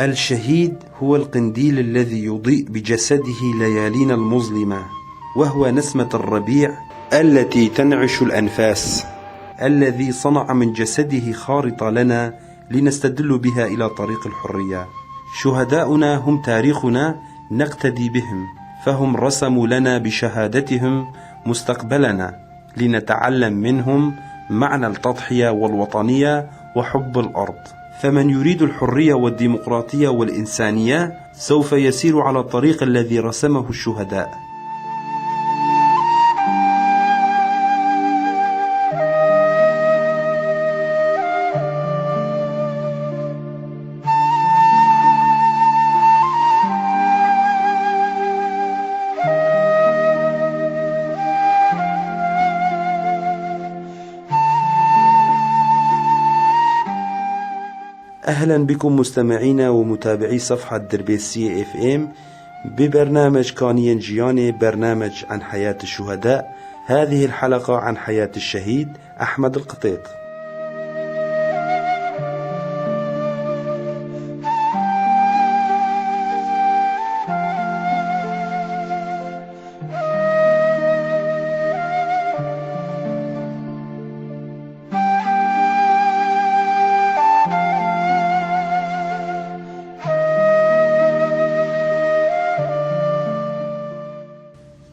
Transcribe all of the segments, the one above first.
الشهيد هو القنديل الذي يضيء بجسده ليالينا المظلمة، وهو نسمة الربيع التي تنعش الأنفاس، الذي صنع من جسده خارطة لنا لنستدل بها إلى طريق الحرية. شهداؤنا هم تاريخنا نقتدي بهم، فهم رسموا لنا بشهادتهم مستقبلنا لنتعلم منهم معنى التضحية والوطنية وحب الأرض. فمن يريد الحرية والديمقراطية والإنسانية سوف يسير على الطريق الذي رسمه الشهداء. أهلا بكم مستمعينا ومتابعي صفحة دربيسية اف ام ببرنامج كانيا جياني، برنامج عن حياة الشهداء. هذه الحلقة عن حياة الشهيد أحمد القطيط.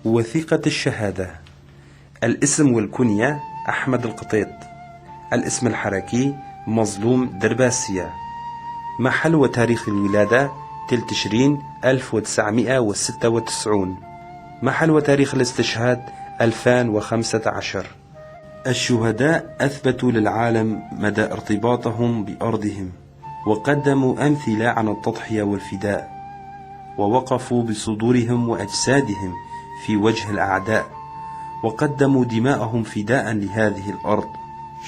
وثيقة الشهادة. الاسم والكنية أحمد القطيط. الاسم الحركي مظلوم درباسية. محل وتاريخ الولادة تل تشرين 1996. محل وتاريخ الاستشهاد 2015. الشهداء أثبتوا للعالم مدى ارتباطهم بأرضهم، وقدموا أمثلة عن التضحية والفداء، ووقفوا بصدورهم وأجسادهم في وجه الأعداء، وقدموا دماءهم فداء لهذه الأرض.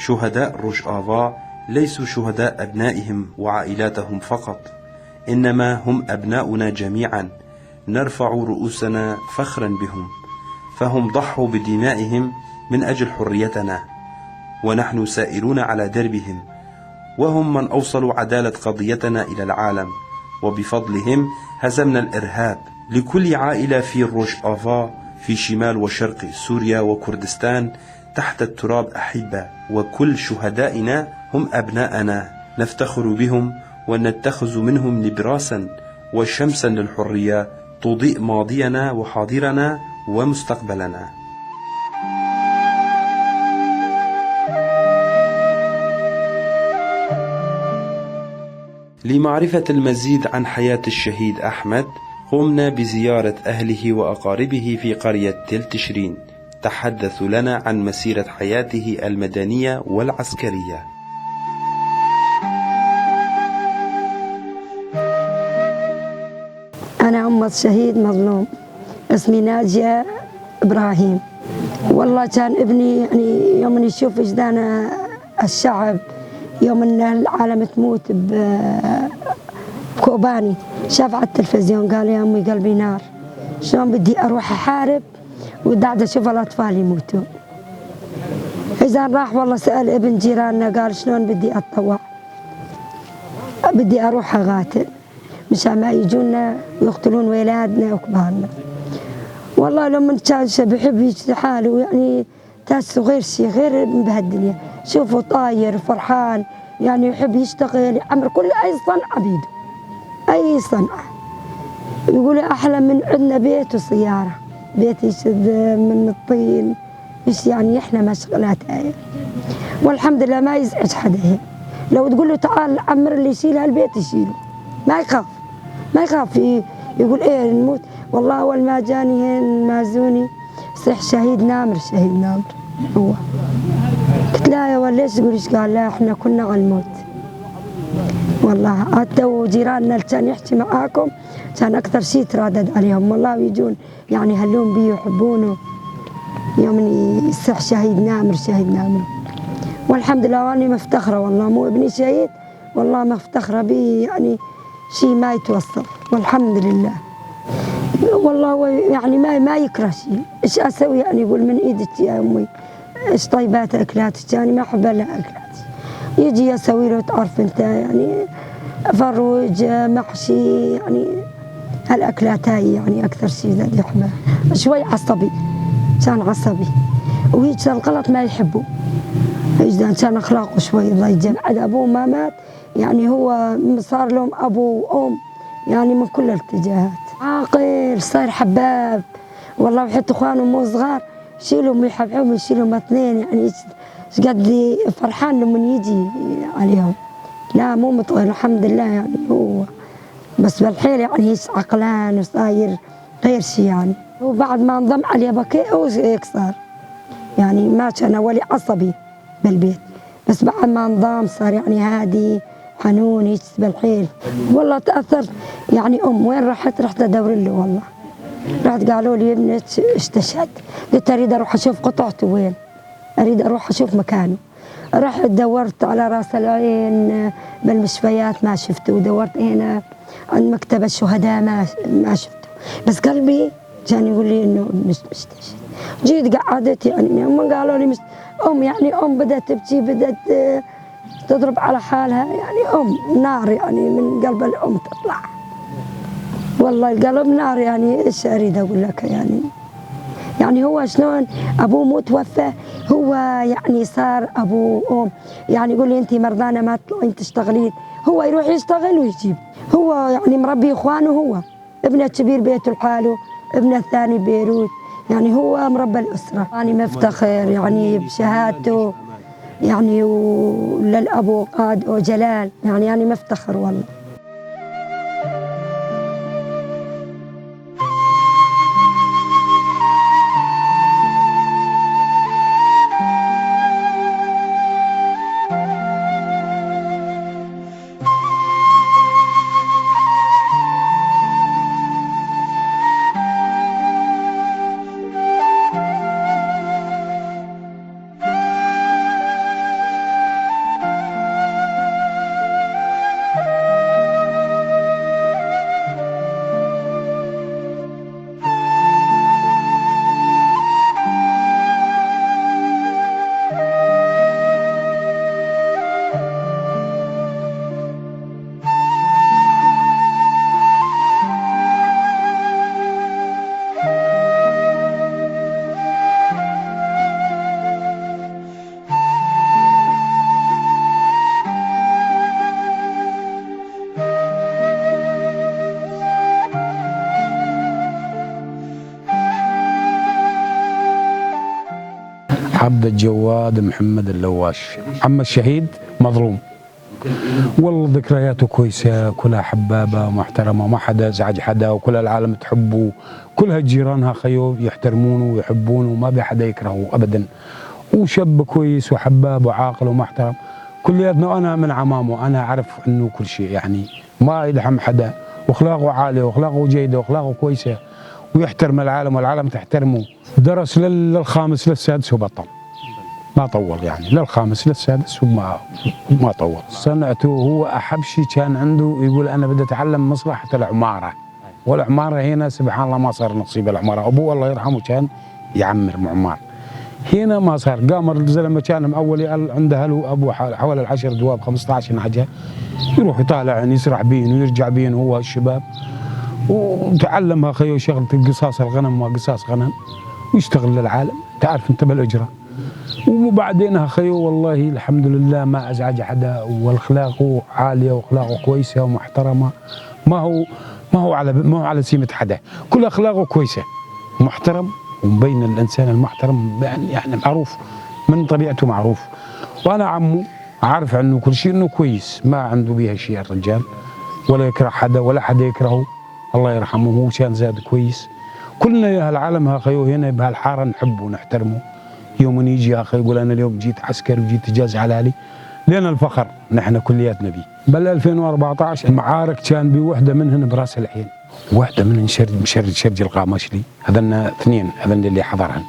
شهداء روج آفا ليسوا شهداء أبنائهم وعائلاتهم فقط، إنما هم أبناؤنا جميعا، نرفع رؤوسنا فخرا بهم، فهم ضحوا بدمائهم من أجل حريتنا، ونحن سائرون على دربهم، وهم من أوصلوا عدالة قضيتنا إلى العالم، وبفضلهم هزمنا الإرهاب. لكل عائلة في روج آفا في شمال وشرق سوريا وكردستان تحت التراب أحبة، وكل شهدائنا هم أبناءنا، نفتخر بهم ونتخذ منهم نبراسا وشمسا للحرية تضيء ماضينا وحاضرنا ومستقبلنا. لمعرفة المزيد عن حياة الشهيد أحمد، قمنا بزيارة أهله وأقاربه في قرية تل تشرين. تحدثوا لنا عن مسيرة حياته المدنية والعسكرية. أنا أم الشهيد مظلوم، اسمي ناجية إبراهيم. والله كان ابني يوم يشوف وجدان الشعب، يوم أن العالم تموت بكوباني، شاف على التلفزيون قال يا أمي قلبي نار، شلون بدي أروح أحارب وقاعدة أشوف الأطفال يموتون. إذا راح والله سأل ابن جيراننا قال شلون بدي أتطوع، بدي أروح أقاتل مشان ما يجونا ويقتلون ولادنا وكبارنا. والله لما كان بحب يجري حاله، تاسه غير شيء غير بهالدنيا، شوفه طاير فرحان، يحب يشتغل، يعمر كل أي صنعة بيده، أي صنعة. يقول أحلى من عندنا بيت وسيارة، بيت يشد من الطين، إيش إحنا مشغلات هاي. والحمد لله ما يزعج حدا. لو تقول له تعال عمر اللي يشيل هالبيت يشيله، ما يخاف، ما يخاف يقول إيه نموت. والله أول ما جاني هين مازوني صيح شهيد نامر شهيد نامر. هو قلت لا يا ولد ليش تقول إيش؟ قال لا احنا كنا على الموت والله. حتى وجيراننا اللي كان يحكي معاكم كان اكثر شيء ترادد عليهم والله، يجون يعني هلون بيه يحبونه يوم يصح شهيد نامر شهيد نامر. والحمد لله واني مفتخره والله، مو ابني شهيد والله مفتخره به، يعني شيء ما يتوصف والحمد لله. والله هو يعني ما يكره شيء، ايش اسوي يعني؟ يقول من ايدك يا امي ايش طيبات اكلاتك، يعني ما احب الا اكلاتك. يجي يسوي له تعرف انت يعني فروج محشي، يعني هالاكلات هاي يعني اكثر شيء زاد يحبها. شوي عصبي، كان عصبي وهيك الغلط ما يحبه، كان اخلاقه شوي الله يجزاه. بعد ابوه ما مات يعني هو صار لهم ابو وام يعني من كل الاتجاهات. عاقل صاير حباب والله، وحتى اخوانه مو صغار شيلهم ويحبحهم يشيلهم اثنين، يعني ايش قد فرحان لما يجي عليهم. لا مو مطول الحمد لله، يعني هو بس بالحيل يعني عقلان وصاير غير شيء يعني. وبعد ما انضم علي بكي هيك صار، يعني ما كان ولي عصبي بالبيت، بس بعد ما انضم صار يعني هادي حنون هيك بالحيل. والله تأثرت يعني. أم وين رحت؟ رحت أدور له والله، رحت قالوا لي ابنك استشهد، قلت أريد أروح أشوف قطعته وين، أريد أروح أشوف مكانه. رحت دورت على راس العين بالمشفيات ما شفته، ودورت هنا عند مكتب الشهداء ما شفته، بس قلبي كان يقول لي انه مش مستشهد. جيت قعدت يعني هم قالوا لي ام يعني ام بدأت تبكي، بدأت تضرب على حالها، يعني ام نار يعني من قلب الام تطلع والله القلب نار. يعني ايش اريد اقول لك يعني، يعني هو شلون ابوه مو توفى، هو يعني صار ابوه وام يعني يقول لي انت مرضانه ما تطلعين تشتغلين، هو يروح يشتغل ويجيب، هو يعني مربي اخوانه، هو ابنه الكبير بيته لحاله، ابنه الثاني بيروت، يعني هو مربى الاسرة. انا مفتخر يعني بشهادته يعني، وللابو قاد وجلال، يعني انا مفتخر والله. عبد الجواد محمد اللواش، عم الشهيد مظلوم والله، ذكرياته كويسة كلها حبابة ومحترمه وما حدا ازعج حدا، وكل العالم تحبه، كلها جيرانها خيو يحترمونه ويحبونه وما بي حدا يكرهه ابدا، وشاب كويس وحباب وعاقل ومحترم كلياتنا. وانا من عمامه انا اعرف انه كل شيء يعني ما يدحم حدا، واخلاقه عالية واخلاقه جيدة واخلاقه كويسة، ويحترم العالم والعالم تحترمه. درس للخامس للسادس وبطل، ما طول يعني للخامس للسادس وما طول. صنعته هو احب شيء كان عنده، يقول انا بدي اتعلم مصلحة العمارة، والعماره هنا سبحان الله ما صار نصيب العمارة. ابوه الله يرحمه كان يعمر معمار، هنا ما صار. قام الزلمة كان مأول عنده اهله ابوه حوالي 10 دواب 15 حاجة، يروح يطالع يعني يسرح بين ويرجع بين هو الشباب، وتعلمها خيو شغله قصاص الغنم وقصاص غنم، ويشتغل للعالم تعرف انت بالاجرة. وبعدين خيو والله الحمد لله ما ازعج حدا، واخلاقه عالية واخلاقه كويسة ومحترمه، ما هو على سيمة حدا، كل اخلاقه كويسة محترم، ومبين الانسان المحترم يعني معروف من طبيعته معروف. وانا عمه عارف عنه كل شيء انه كويس، ما عنده بيها شيء الرجال، ولا يكره حدا ولا حدا يكرهه، الله يرحمه. هو كان زاد كويس كلنا يا هالعالم ها خيو هنا بهالحاره نحبه ونحترمه. يوم يجي يا اخي يقول انا اليوم جيت عسكري وجيت اجاز على اهلي، لنا الفخر نحن كلياتنا بيه. بل 2014 المعارك كان بوحده منهن براس العين، وحده منهن شرج القامشلي، هذن اثنين هذن اللي حضرهن.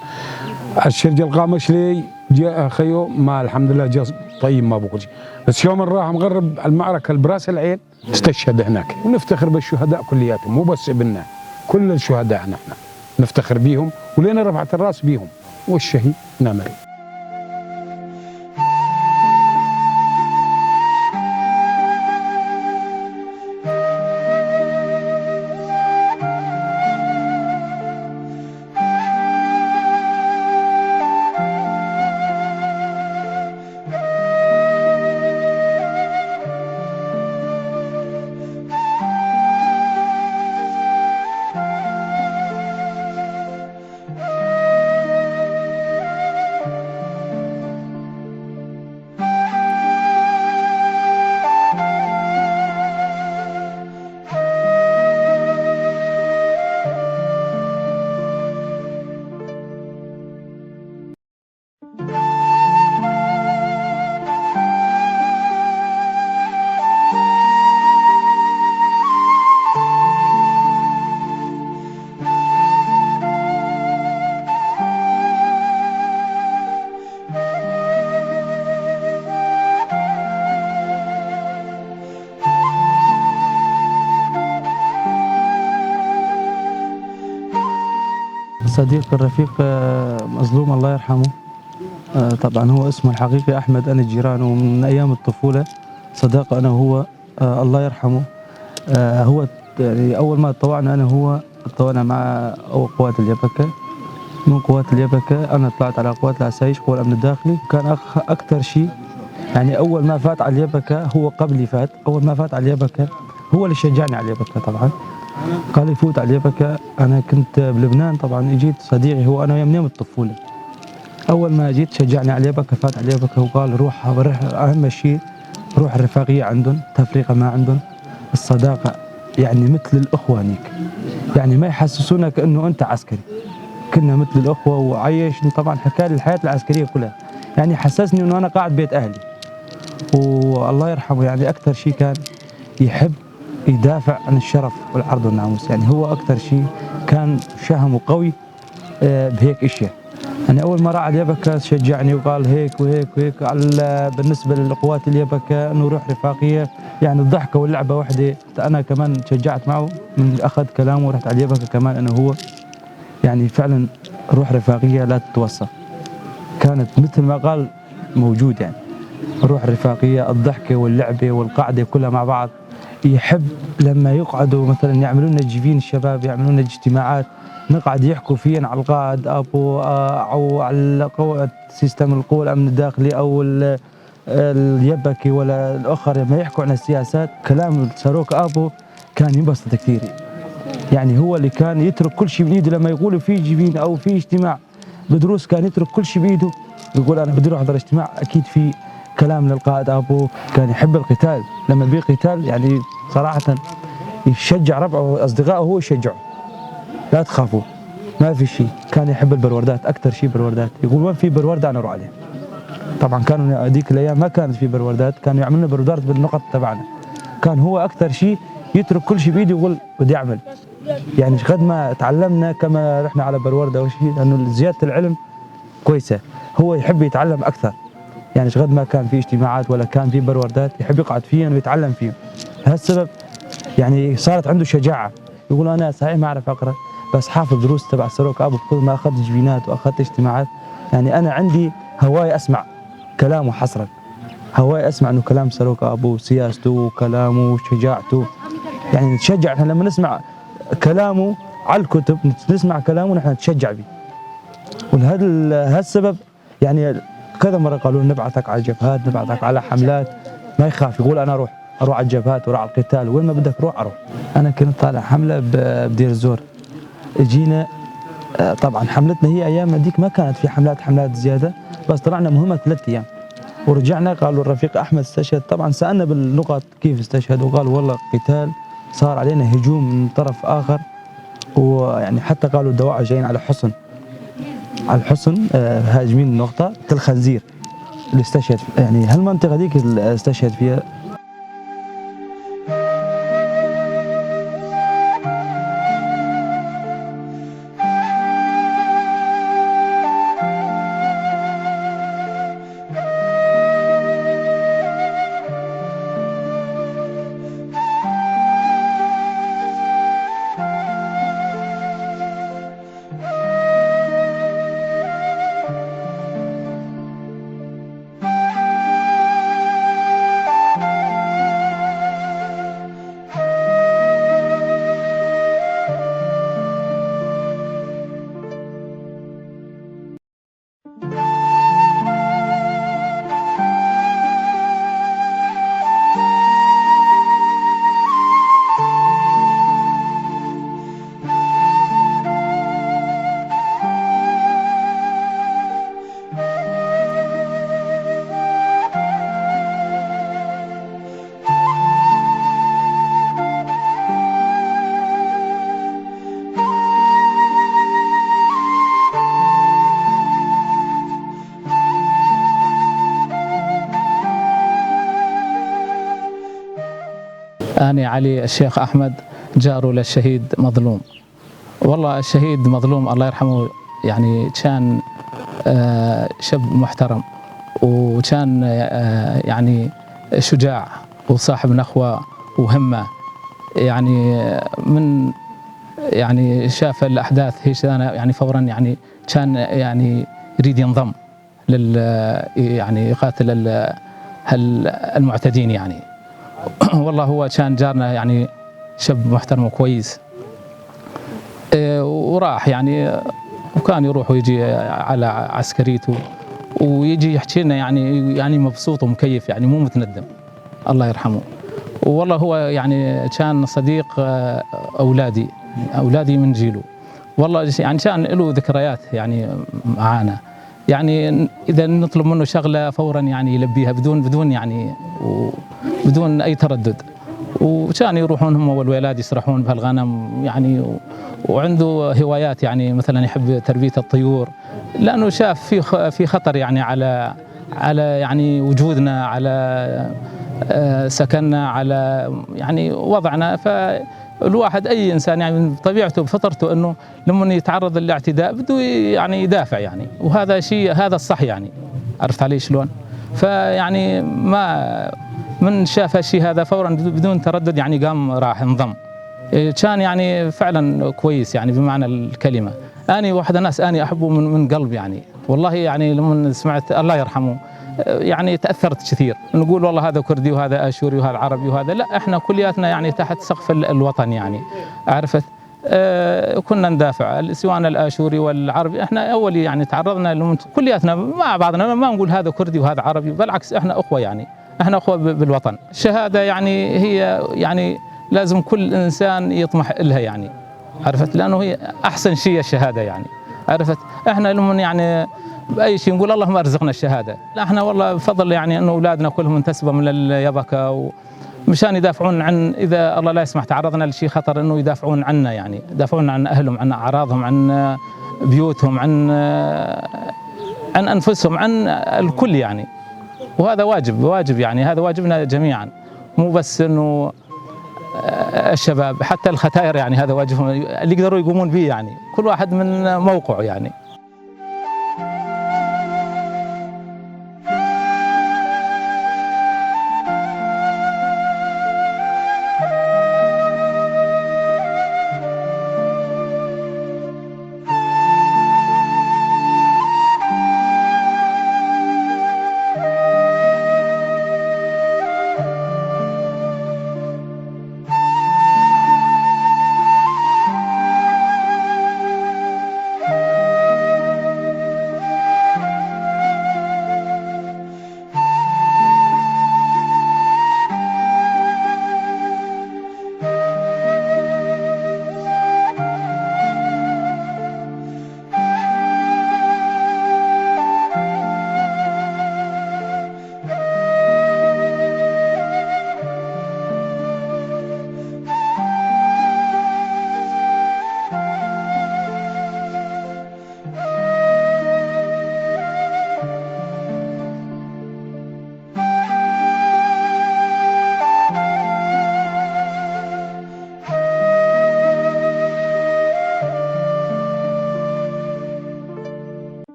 الشرج القامشلي جاء خيو ما الحمد لله جاء طيب ما بقول شيء، بس يوم راح مغرب المعركة براس العين استشهد هناك. ونفتخر بالشهداء كلياتهم، مو بس ابننا، كل الشهداء نحن نفتخر بيهم ولنا رفعة الراس بيهم. والشهيد نمر. صديق الرفيق مظلوم الله يرحمه، طبعا هو اسمه الحقيقي أحمد، أنا جيرانه من أيام الطفولة، صداقة أنا وهو، الله يرحمه. هو يعني أول ما تطوعنا أنا وهو تطوعنا مع قوات اليبكة، من قوات اليبكة أنا طلعت على قوات العسايش قوى الأمن الداخلي. كان أكثر شيء يعني أول ما فات على اليبكة، هو قبلي فات، أول ما فات على اليبكة هو اللي شجعني على اليبكة. طبعا قال لي فوت على اليبكة، أنا كنت بلبنان طبعا، اجيت صديقي هو أنا من يوم الطفولة، أول ما جيت شجعني على اليبكة، فات على اليبكة وقال روح، أهم شيء روح الرفاقية عندهم، تفرقة ما عندهم، الصداقة يعني مثل الأخوة هنيك، يعني ما يحسسونك إنه أنت عسكري، كنا مثل الأخوة. وعيشني طبعا حكى لي الحياة العسكرية كلها، يعني حسسني إنه أنا قاعد بيت أهلي. والله يرحمه يعني أكثر شيء كان يحب يدافع عن الشرف والعرض والناموس، يعني هو أكثر شيء كان شهم وقوي بهيك اشياء. يعني أول ما راح على اليبكة شجعني وقال هيك وهيك وهيك على بالنسبة للقوات اليبكة إنه روح رفاقية، يعني الضحكة واللعبة وحدة. أنا كمان تشجعت معه، من أخذ كلامه ورحت على اليبكة كمان أنا هو، يعني فعلا روح رفاقية لا تتوصف، كانت مثل ما قال موجود، يعني روح رفاقية، الضحكة واللعبة والقعدة كلها مع بعض. يحب لما يقعدوا مثلا يعملون لنا جيفين الشباب، يعملون لنا اجتماعات نقعد يحكوا فينا على القائد ابو او على system القوى الامن الداخلي او اليبكي ولا الاخر، لما يحكوا عن السياسات كلام ساروك ابو كان ينبسط كثير. يعني هو اللي كان يترك كل شيء بايده، لما يقولوا في جيفين او في اجتماع بدروس كان يترك كل شيء بايده، يقول انا بدي اروح احضر اجتماع، اكيد في كلام للقائد ابو. كان يحب القتال، لما بي قتال يعني صراحة يشجع ربعه واصدقائه، هو يشجعه لا تخافوا ما في شيء. كان يحب البروردات اكثر شيء، بروردات، يقول وين في بروردة انا اروح عليه. طبعا كانوا هذيك الايام ما كانت في بروردات، كانوا يعملون بروردات بالنقط تبعنا. كان هو اكثر شيء يترك كل شيء بايده ويقول بدي اعمل، يعني قد ما تعلمنا كما رحنا على بروردة او شيء، لانه زيادة العلم كويسة، هو يحب يتعلم اكثر. يعني قد ما كان في اجتماعات ولا كان في بروردات يحب يقعد فيهم ويتعلم فيهم. لهالسبب يعني صارت عنده شجاعة، يقول انا صحيح ما اعرف اقرا بس حافظ دروس تبع ساروك ابو، كل ما اخذت جبينات واخذت اجتماعات، يعني انا عندي هواي اسمع كلامه حصرا، هواي اسمع انه كلام ساروك ابو، سياسته وكلامه وشجاعته، يعني نتشجع احنا لما نسمع كلامه على الكتب، نسمع كلامه نحن نتشجع به. ولهذا السبب يعني كذا مرة قالوا نبعثك على الجبهات، نبعثك على حملات، ما يخاف، يقول انا اروح على الجبهات واروح على القتال، وين ما بدك روح اروح. انا كنت طالع حمله بدير الزور، اجينا طبعا حملتنا هي ايام هذيك ما كانت في حملات زيادة، بس طلعنا مهمة 3 ايام ورجعنا. قالوا الرفيق احمد استشهد، طبعا سالنا بالنقط كيف استشهد، وقال والله قتال صار علينا هجوم من طرف اخر ويعني حتى قالوا الدواعش جايين على حصن، على الحصن هاجمين النقطة تل خنزير اللي استشهد، يعني هالمنطقة ديك اللي استشهد فيها. أنا علي الشيخ أحمد، جاره للشهيد مظلوم. والله الشهيد مظلوم الله يرحمه يعني كان شاب محترم، وكان يعني شجاع وصاحب نخوة وهمة. يعني من يعني شاف الأحداث هيك أنا يعني فورا يعني كان يعني يريد ينضم لل يعني يقاتل المعتدين يعني. والله هو كان جارنا يعني شاب محترم وكويس، وراح يعني وكان يروح ويجي على عسكريته ويجي يحكي لنا يعني مبسوط ومكيف، يعني مو متندم الله يرحمه. والله هو يعني كان صديق أولادي من جيله. والله يعني كان له ذكريات يعني معانا، يعني إذا نطلب منه شغلة فورا يعني يلبيها بدون يعني بدون أي تردد. وكان يروحون هم والولاد يسرحون بهالغنم يعني، وعنده هوايات يعني مثلا يحب تربية الطيور، لأنه شاف في خطر يعني على يعني وجودنا، على سكننا، على يعني وضعنا. فالواحد أي إنسان يعني من طبيعته بفطرته إنه لما يتعرض للاعتداء بده يعني يدافع يعني، وهذا شيء هذا الصح يعني، عرفت علي شلون؟ فيعني ما من شاف هالشيء هذا فورا بدون تردد يعني قام راح انضم. كان يعني فعلا كويس يعني بمعنى الكلمة. أنا واحد الناس أنا أحبه من قلب يعني، والله يعني لما سمعت الله يرحمه يعني تأثرت كثير. نقول والله هذا كردي وهذا آشوري وهذا عربي وهذا، لا احنا كلياتنا يعني تحت سقف الوطن يعني، عرفت؟ كنا ندافع سواء الآشوري والعربي. احنا أول يعني تعرضنا كلياتنا مع بعضنا، ما نقول هذا كردي وهذا عربي، بالعكس احنا أخوة يعني، احنا أخوة بالوطن. الشهادة يعني هي يعني لازم كل إنسان يطمح لها يعني، عرفت؟ لأنه هي أحسن شيء الشهادة يعني، عرفت؟ احنا لما يعني بأي شيء نقول اللهم ارزقنا الشهادة. لا احنا والله بفضل يعني انه اولادنا كلهم انتسبوا من اليبكة مشان يدافعون عن، اذا الله لا يسمح تعرضنا لشيء خطر انه يدافعون عنا يعني، يدافعون عن اهلهم، عن اعراضهم، عن بيوتهم، عن انفسهم، عن الكل يعني. وهذا واجب يعني، هذا واجبنا جميعا، مو بس انه الشباب، حتى الختائر يعني هذا واجبهم اللي يقدروا يقومون به يعني، كل واحد من موقعه يعني.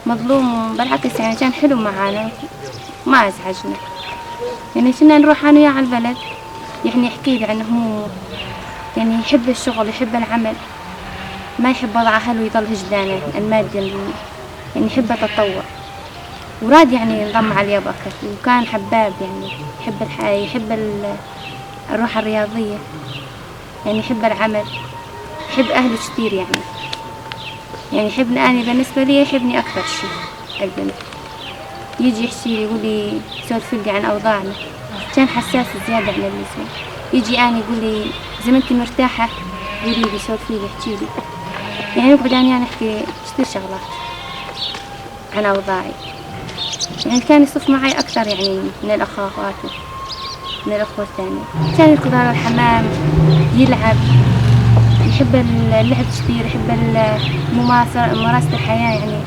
مظلوم، بالعكس يعني كان حلو معانا، ما أزعجنا. يعني كنا نروح أنا وياه على البلد، يعني يحكي لي عن همومه، يعني يحب الشغل، يحب العمل، ما يحب وضع أهله يضل هجدانه المادي، يعني يحب التطور، وراد يعني ينضم على اليابكة، وكان حباب، يعني يحب الحياة، يحب الروح الرياضية، يعني يحب العمل، يحب أهله كثير، يعني يحبني أنا، بالنسبة لي يحبني أكثر شيء. البنت يجي يحكي لي يقول لي سولف لي عن أوضاعنا، كان حساس زيادة عن اللزوم. يجي أنا يقول لي إذا ما أنت مرتاحة قولي لي، سولفي لي، احكي لي، يعني نقعد أنا نحكي كثير شغلات عن أوضاعي. يعني كان يصف معي أكثر يعني من الأخوات، من الأخوة الثانية. كان يركض على الحمام، يلعب، يحب اللعب كثير، يحب ممارسة الحياة، يعني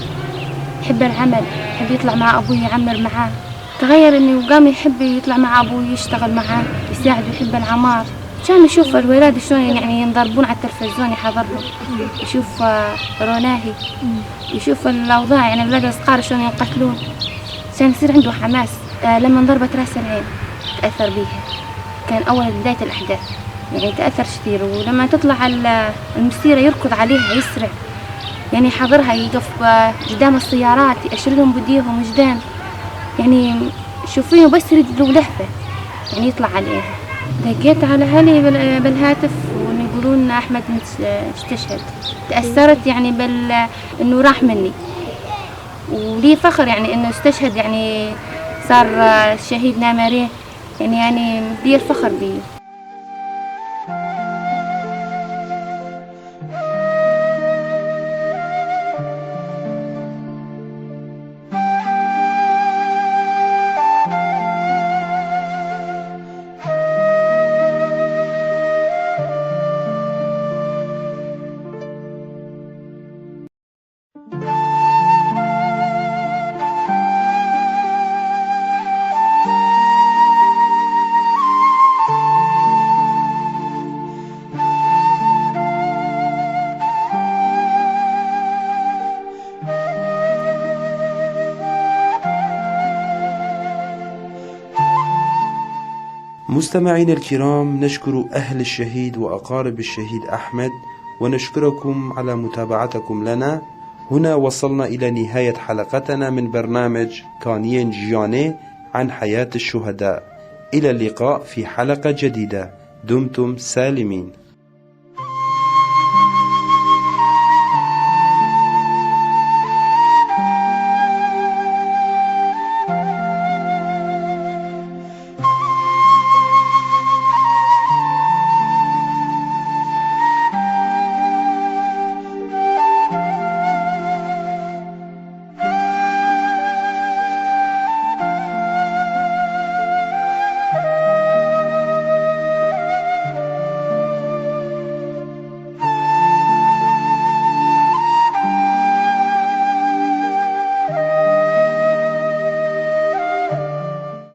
يحب العمل، يحب يطلع مع أبوي يعمر معاه. تغير إنه قام يحب يطلع مع أبوي، يشتغل معاه، يساعده، يحب العمار. كان يشوف الولاد شلون يعني ينضربون على التلفزيون يحضرهم، يشوف روناهي، يشوف الأوضاع، يعني الولاد الصغار شلون ينقتلون، كان يصير عنده حماس. لما انضربت راس العين تأثر بيها، كان أول بداية الأحداث، يعني تأثر كثير. ولما تطلع المسيرة يركض عليها، يسرع، يعني يحضرها، يقف قدام السيارات، يأشر لهم بديهم قدام، يعني شوفيه بس يريد له لهفة يعني يطلع عليها. دقيت على أهلي بالهاتف ويقولون أحمد استشهد. تأثرت يعني إنه راح مني، ولي فخر يعني إنه استشهد، يعني صار شهيد نامريه، يعني لي الفخر بيه. مستمعينا الكرام، نشكر أهل الشهيد وأقارب الشهيد أحمد، ونشكركم على متابعتكم لنا. هنا وصلنا إلى نهاية حلقتنا من برنامج كانيين جياني عن حياة الشهداء. إلى اللقاء في حلقة جديدة، دمتم سالمين.